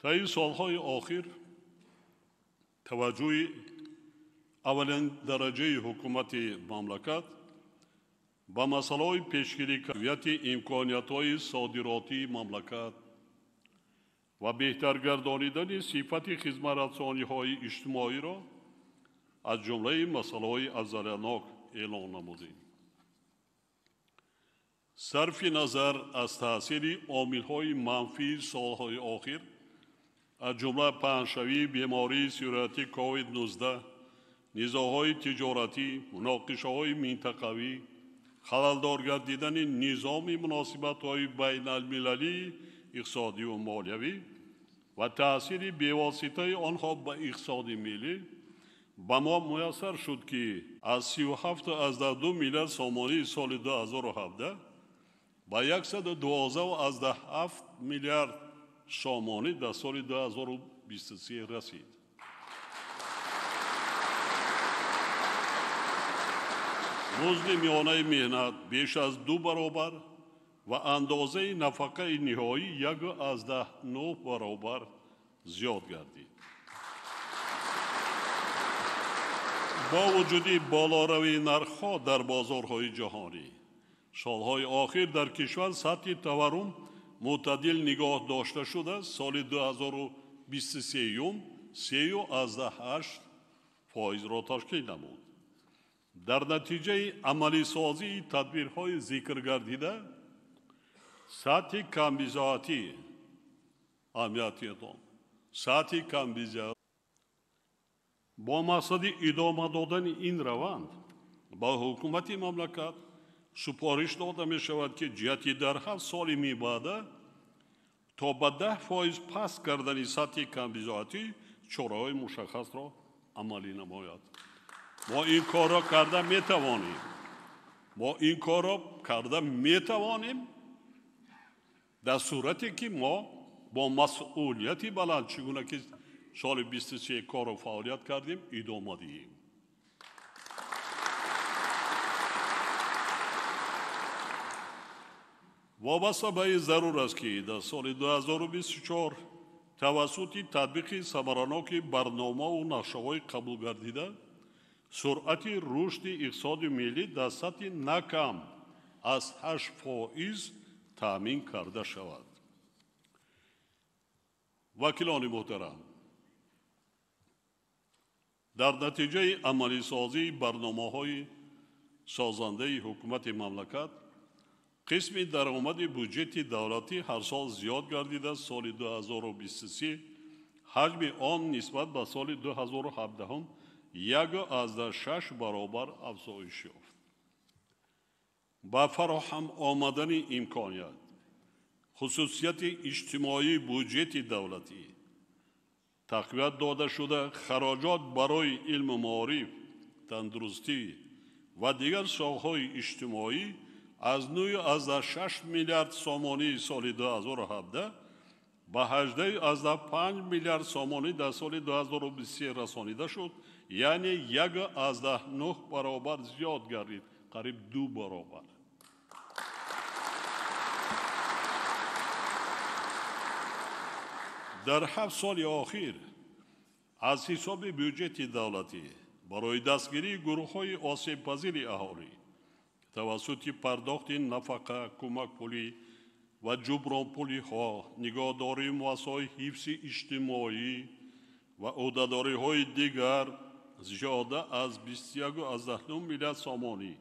Таи солҳои охир таваҷҷӯҳи аввалин дараҷаи ҳукумати мамлакат ба масъалаҳои пешгирӣ тақвияти имкониятҳои содиротии мамлакат ва беҳтар гардонидани сифати хизматрасониҳои иҷтимоиро аз ҷумлаи масъалаҳои афзалиятнок эълон намудем. Сарфи назар аз таъсири омилҳои манфии солҳои охир, аз ҷумла паҳншавии бемории сироятӣ COVID-19, низоъҳои тиҷоратӣ, муноқишаҳои минтақавӣ, халалдор гардидани низоми муносибатҳои байналмилалии иқтисодиву молиявӣ ва таъсири бевоситаи онҳо ба иқтисоди миллӣ, ба мо муяссар шуд, ки аз 37,2 миллиард сомонии соли 2017 ба 112,7 миллиард сомонӣ дар соли 2023 расид. Музди миёнаи меҳнат беш аз 2 баробар ва андозаи нафақаи ниҳоӣ 1,9 баробар зиёд гардид. Бо вуҷуди болоравии нархҳо дар бозорҳои ҷаҳонӣ, солҳои охир дар кишвар сатҳи таваррум мӯътадил нигоҳ дошта шуда, соли 2023 3,8%-ро ташкил намуд. Дар натиҷаи амалисозии тадбирҳои зикргардида, сатҳи камбизоатӣ аҳамиятиятон, сатҳи камбизоат бо мақсади идома додани ин раванд ба ҳукумати мамлакат супориш дода мешавад, ки ҷиҳати дар 7 соли мибаъда то ба 10% паст кардани сатҳи камбизоатӣ чораҳои мушаххасро амалӣ намояд. Мо ин корро карда метавонем. Мо ин корро карда метавонем дар сурате ки мо бо масъулияти баланд, чӣ гуна ки соли 23 корро фаъолият кардем, идома диҳем. Вобаста ба ин зарур аст, ки дар соли 2024 тавассути татбиқи самараноки барномаву нақшаҳои қабулгардида суръати рушди иқтисоди миллӣ дар сатҳи на кам аз 8% таъмин карда шавад. Вакилони муҳтарам, дар натиҷаи амалисозии барномаҳои созандаи ҳукумати мамлакат қисми даромади буҷети давлатӣ ҳар сол зиёд гардида, соли 2023 ҳаҷми он нисбат ба соли 2017 1,6 баробар афзоиш ёфт. Ба фароҳам омадани имконият, хусусияти иҷтимоии буҷети давлатӣ тақвият дода шуда, хароҷот барои илму маориф, тандурустӣ ва дигар соҳаҳои иҷтимоӣ аз 9,6 миллиард сомонии соли 2017 ба 18,5 миллиард сомонӣ дар соли 2023 расонида шуд, яъне 1,9 баробар зиёд гардид, қариб 2 баробар. Дар 7 соли охир аз ҳисоби бюҷети давлатӣ барои дастгирии гурӯҳҳои осебпазири аҳолӣ тавассути пардохти нафақа, кӯмакпулӣ ва ҷубронпулиҳо, нигоҳдории муассисаҳои ҳифзи иҷтимоӣ ва ӯҳдадориҳои дигар зиёда аз 21,9 миллиард сомонӣ,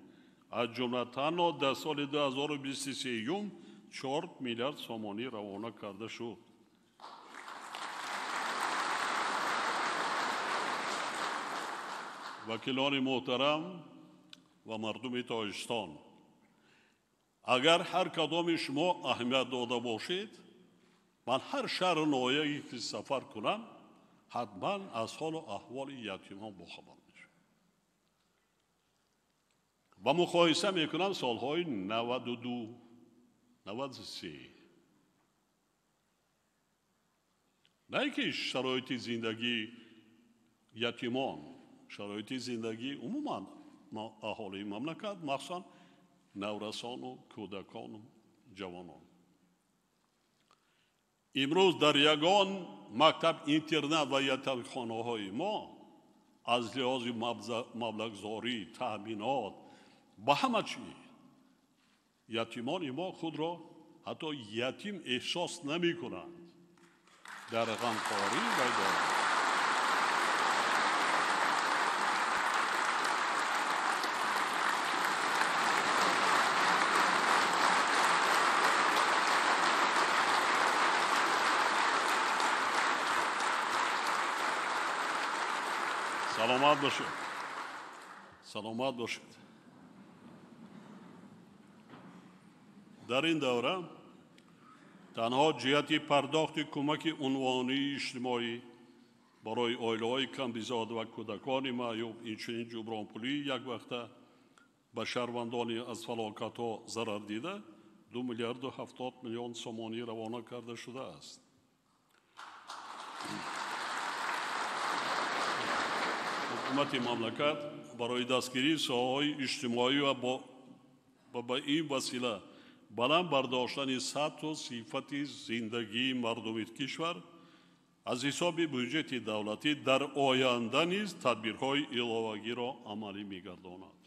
аз ҷумла танҳо дар соли 2023 4 миллиард сомонӣ равона карда шуд. Вакилони муҳтарам ва мардуми Тоҷикистон, агар ҳар кадоми шумо аҳамият дода бошед, ман ҳар шаҳру ноҳияе ки сафар кунам, ҳатман аз ҳолу аҳволи ятимон бохабар мешавам. Ва муқоиса мекунам солҳои 92, 93. На ин ки шароити зиндагии ятимон, шароити зиндагии умуман аҳолии мамлакат, махсусан наврасону кӯдакону ҷавонон. Имрӯз дар ягон Мактаб, интернат ва ятимхонаҳои мо аз лиҳози маблағгузорӣ, таъминот ба ҳама чиз ятимони мо худро ҳатто ятим эҳсос намекунанд. Дар ғамхорӣ вай доранд. Саломат бошед. Саломат бошед. Дар ин давра танҳо ҷиҳати пардохти кӯмаки унвонии иҷтимоӣ барои оилаҳои камбизоат ва кӯдакони маъюб, инчунин ҷубронпулии яквақта ба шаҳрвандони аз фалокатҳо зарар дида 2 миллиарду 70 миллион сомонӣ равона карда шудааст. Ҳукумати мамлакат барои дастгирии соҳаҳои иҷтимоӣ ва ба ин васила баланд бардоштани сатҳу сифати зиндагии мардуми кишвар аз ҳисоби бюҷети давлатӣ дар оянда низ тадбирҳои иловагиро амалӣ мегардонад.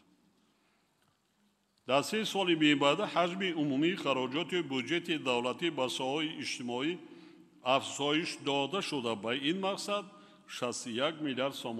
Дар 3 соли минбаъда ҳаҷми умумии хароҷоти бюҷети давлатӣ ба соҳаҳои иҷтимоӣ афзоиш дода шуда, ба ин мақсад 61 миллиард сомонӣ